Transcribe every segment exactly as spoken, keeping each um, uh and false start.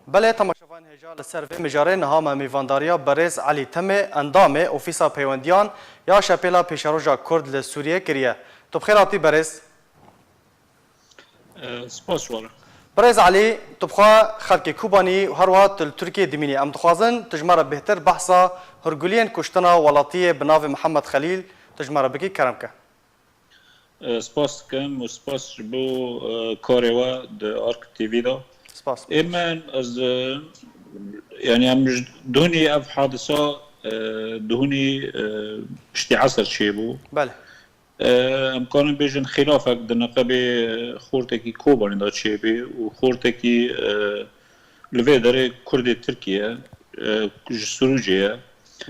Belê, temaşevanên hêja, li ser vê mijarê niha me mêvandariya berêz Elî Temê, endamê Ofîsa Peywendiyan ya Şepêla Pêşeroja Kurd li Sûriyê kiriye. Tu bi xêr hatî berêz. E, spas ji we re. Berêz Elî, tu bi xwe xelkê Kobanî û her wiha tu li Tirkiyê dimînî. Em dixwazin tu ji me re bêhtir behsa hûrguliyên kuştina welatiyê bi navê Mihemed Xelîl tu ji me re bikî, kerem ke. E, spas dikim û spas ji bo, e, karê we di Ark T V de. Spas. Ê min, ez, e, yani em ji duhunî ev hadisa, e, duhunî, e, piştî esir çêbû. Belê. E, em karin bêjin xîlafek di neqebê xortekî Kobanê de çêbî û xortekî, e, li vê derê Kurdê Tirkiye, e, ji Sûrûcê ye.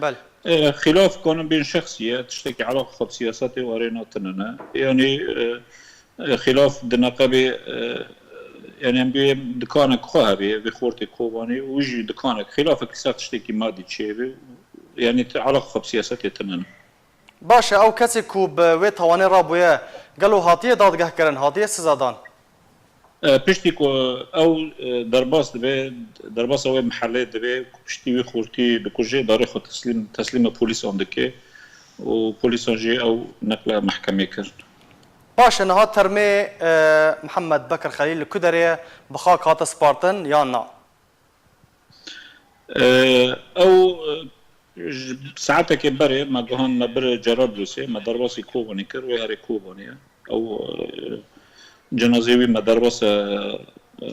Belê. E, xîlaf karin bên şexsî ye, tiştekî eleqa xwe bi siyasetê û erêna tune ne. Yanî, e, e, xîlaf di neqebê, e, yani em bê dikanek xwe hebê, vê xortê Kobanê û wî jî dikanek xîlafek ser tiştekî madî çêbê. Yani eleqa xwe bi siyasetê tune ne. Baş e, ew kesê ku bi wê tawanê rabûye, gelo hatiye dadgehkirin, hatiye siza dan? E, piştî ku ew, e, derbas dibe, derbasa wê mihelê dibe, ku piştî wî xortî dikuje, darê xwe teslîm, teslîmê polîsan dike û polîsan jî ew neqle mehkemê kirin. Baş e, niha termê, e, Mihemed Bekir Xelîl li ku derê ye, bi xak hate spartin yan na? E, ew, e, ji saetekê berê me guhan me bir Cerablusê, me derbasî Kobanê kir, wê herê Kobanê ye. Ew, e, cenazê wî me derbas, e, e,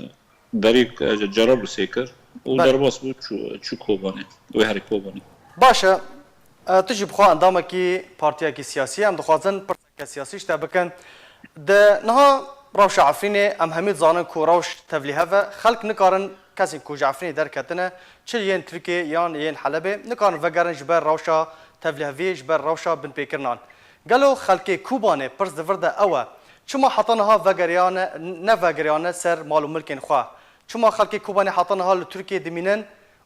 derî, e, Cerablusê kir û Belê. Derbas bû çû, çû Kobanê, wê herê Kobanê. Baş e, e, tu jî bi xwe endamekî partiyekî siyasî ye, em dixwazin pirseke siyasî ji te bikin. Di niha rewşa Efrînê em hemî dizanin ku rewş tevlîhev e, xelk nikarin kesên ku ji Efrînê derketine, çi yên Tirkiyê yan yên Helebê, nikarin vegerin ji ber rewşa tevlîheviyê, ji ber rewşa binpêkirinan. Gelo xelkê Kobanê, pirs di vir de ew e, çima heta niha vegeriyane, nevegeriyane ser mal û milkên xwe? Çima xelkê Kobanê heta niha li Tirkiyê dimînin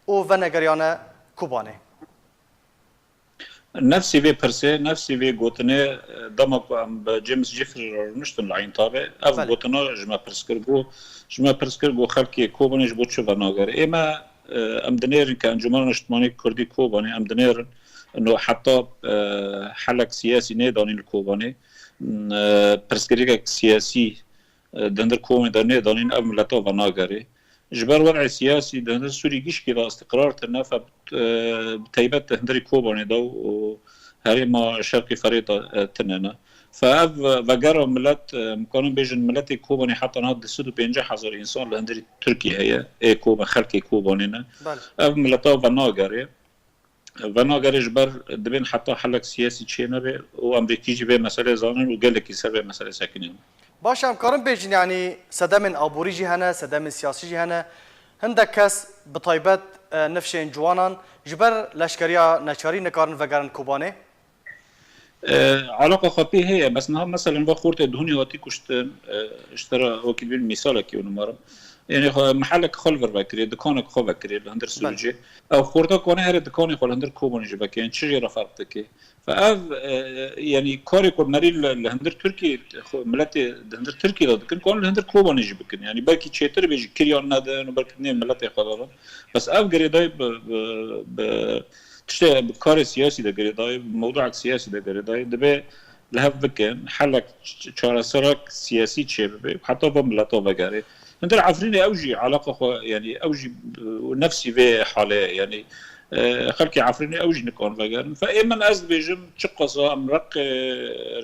û venegeriyane Kobanê? Nefsî vê pirsê, nefsî vê gotinê, e, dema ku em bi James Jeffrey re rûniştin li Eyntabê, ev Belê. Gotina ji me pirs kir, got, ji me pirs kir, got, xelkê Kobanê ji bo çi venagere? Ê me, e, em dinêrin ke Encûmena Niştimanî Kurdî Kobanê, em dinêrin, no heta, e, helek siyasî nêdanîn li Kobanê, e, pirsgirêkek siyasî e, di hundir Kobanê de nêdanîn, ev mileta venagerê. Ji ber wed'ê siyasî di hundir Sûrî gişkî de îstiqrar tune, fe, e, bi teybet di hundirî Kobanê de û herêma Şerqî Ferê de, e, tune ne. Fe ev vegera milet, e, em karin bêjin miletê Kobanê heta niha du sed û pêncî hezar însan li hundirî Tirkiyê heye, ê Koba-, xelkê Kobanê ne. Belê. Ev mileta venagerê. Venagere ji ber dibên heta helek siyasî çênebe û Amerîkî jî vê meselê zanin û gelekî ser vê meselê sekinîn. Baş e, em karin bêjin, yanî sedemên aborî jî hene, sedemên siyasî jî hene. Hindek kes, bi taybet, e, nifşên ciwanan ji ber leşkeriya neçarî nikarin vegerin Kobanê. E, Eleqa xwe pê heye, bes niha meselen va xortê Duhunê hatî kuştin, e, ji te re wekî dibîn mîsalekî û nimarim. Yanî xwe mihelek xwe li vir vekirê, dikanek xwe vekirê li hundir Belê. Sûrûcê. Ew xorta kane here dikanê xwe li hundir Kobanê jî veke, yanî çi jê re ferq dike? Fe ev, e, yanî karê ku merî li, li hundir Tirkiyê, xwe, miletê di hundir Tirkiyê de dikin, kan li hundir Kobanê jî bikin. Yanî belkî çêtir bê jî kiriyan nedin û belkî nê miletê xwe de bin. Bes ev girêdayî bi, bi, bi tiştê bi karê siyasî de girêdayî, bi mewduek siyasî de girêdayî, dibe li hev bikin, helek ç-, çareserek siyasî çêbibe, heta va mileta vegerê. Hundir Efrînê ew jî eleqa xwe, yanî ew jî, e, nefsî vê halê ye, yanî, e, xelkê Efrînê ew jî nikarin vegerin. Fe ê min ez dibêjim, çiqasa em Reqê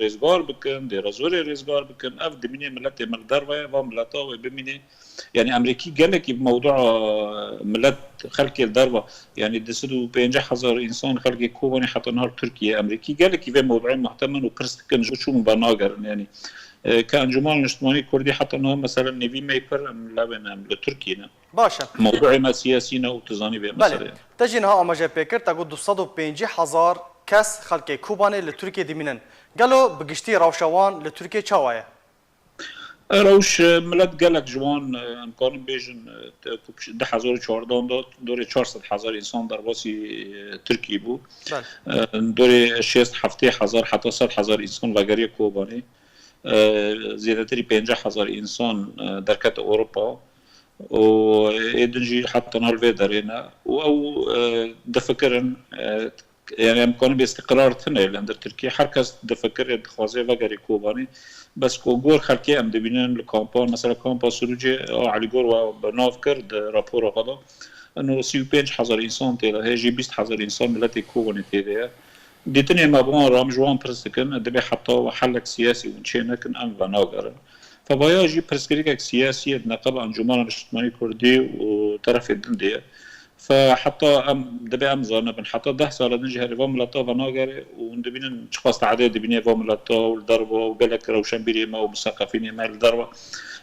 rêzgar bikin, Dêrezorê rêzgar bikin, ev dimînê miletê me li derve ye, va mileta wê bimînê. Yanî Amerîkî gelekî bi mewdua milet, xelkê li derve, yanî du sed û pêncî hezar însan xelkê Kobanê heta niha li Tirkiyê. Amerîkî gelekî vê mewduê muhtemin û pirs dikin, ji bo çûbûn venagerin. Yanî, e, ke Encûmena Niştimanî Kurdî heta niha mesela nêvî meypir em lewê ne, em li Tirkiyê ne. Baş e. Mewduê me siyasî ne û tu zanî vê Belê. Meseleyê. Te jî niha amaje pê kir, te got du sed û pêncî hezar kes xelkê Kobanê li Tirkiyê dimînin. Gelo bi giştî rewşa wan li Tirkiyê çawa ye? Rewş, e, milet gelek ji wan, e, em karin bêjin, e, te-, ku piş-, du hezar û çardeh de dorê çar sed hezar însan derbasî, e, Tirkiyê bû. Belê. E, dorê şêst heftê hezar heta sed hezar însan vegeriye Kobanê. E, zêdetirî pêncî hezar însan, e, derkete Ewropa. û ê din jî heta niha li vê derê ne. Û ew, e, difikirin, e, yani em kanî bê îstiqrar tune li hundir Tirkiye. Her kes difikire, dixwaze vegerê Kobanê. Bes ku gor xelkê em dibînin li kampan, mesela kampa Sirûcê, a Elî Gor we bi nav kir di rapora xwe de. Ino sî û pênc hezar însan tê de heye, jî bîst hezar însan miletê Kobanê tê de ye. Dîtinê me bi wan re, em ji wan pirs dikin, divê heta we helek siyasî hûn çê nekin, em venagerin. Fe vaya jî pirsgirêkek siyasî ye di neqeba Encûmena Niştimanî Kurdî û terefê din de ye. Fe heta em, divê em zanibin, heta deh sala din jî herê va mileta venagere û hûn dibînin çiqas tehdê dibînê va mileta û li derve û gelek rewşenbîrê me û miseqefînê me li derve,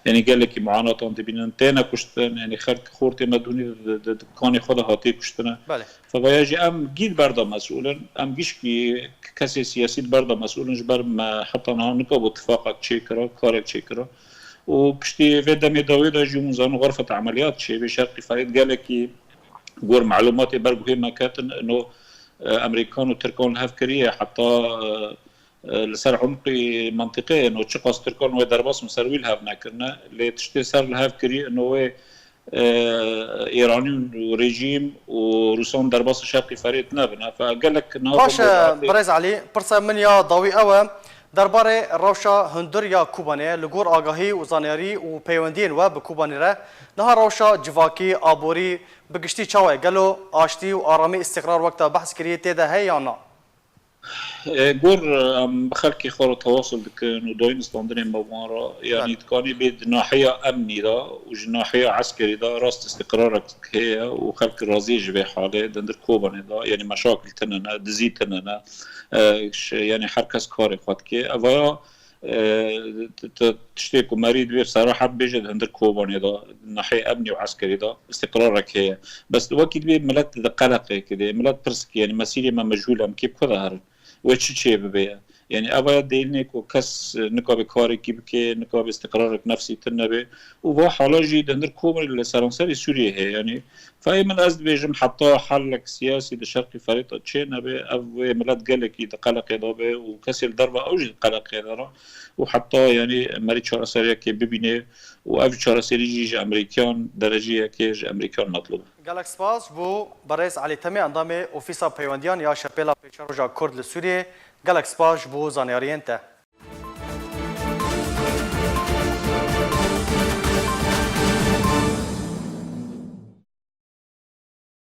yanî gelekî muanatan dibînin, têne kuştin, yanî xelk xortê me dûnî di, di, di dikanê xwe de hatî kuştine. Belê. Fe vaya jî em gî di ber de mesûl in, em gişkî kesê siyasî di ber de mesûl in, ji ber me heta niha nikabo tifaqek çêkira, karek çêkira. Û piştî vê demê dawê de jî hûn zanin xurfet emeliyat çêbê, Şerqî Ferîd gelekî gor melûmatê ber guhê me ketin, ino, e, Emerîkan û Tirkan li hev kiriye, heta, e, e, li ser umqî mentiqê, ino çiqas Tirkan wê derbas bin ser wî li hev nekirine, lê tiştê ser li hev kiriye, ino wê, e, Îranî û rejîm û Rûsan derbasa Şerqî Ferîd nebine. Fe gelek niha Baş e, Birêz Elî, pirsa min ya dawî ew e, derbarê rewşa hundir ya Kobanê, li gor agahî û zanyarî û peywendiyên we bi Kobanê re, niha rewşa civakî, aborî, bi giştî çawa ye? Gelo aştî û aramî, îstîqrar wek te behs kiriye tê de heye yan na? E, gor, em bi xelkê xwe re tewasul dikin û dayîn standinên me wan re. Yanî Belê. Dikanî bê di nahiya emnî de û ji nahiya eskerî de rast îstiqrarek heye û xelk razî ji vê halê di hundir Kobanê de. Yanî meşakil tune ne, dizî tune ne. E, ş-, yanî her kes karê xwe dike. Evaya, e, t-, t-, tiştê ku merî divê serahet bêje di hundir Kobanê de, nahê emnî û eskerî de îstiqrarek heye. Bes wekî divê milet di qeleqê kidê. Milet pirs dike, yanî mesîrê me mecûl e, em kê ku de herin? Wê çi çê bibe ye? Yanî eva ya dêlinê ku kes, e, nikabe karekî bike, nikabe îstiqrarek nefsî tune be. Û va hala jî di hundir Kobanê li seranserê Sûriyê heye. Yanî feyê min ez dibêjim heta helek siyasî di Şerqî Ferîd de çê nebe, ev wê milet gelekî di qeleqê de be û kesê li derve ew jî di qeleqê de re û heta yanî merî çareseriyekê bibîne û ev çareserî jî ji Emerîkan dereceyekê ji Emerîkan metlûb e. Gelek spas ji bo berêz Elî Temê, endamê Ofîsa Peywendiyan ya Şepêla Pêşeroja Kurd li Sûriyê. Gelek spas ji bo zanyariyên te.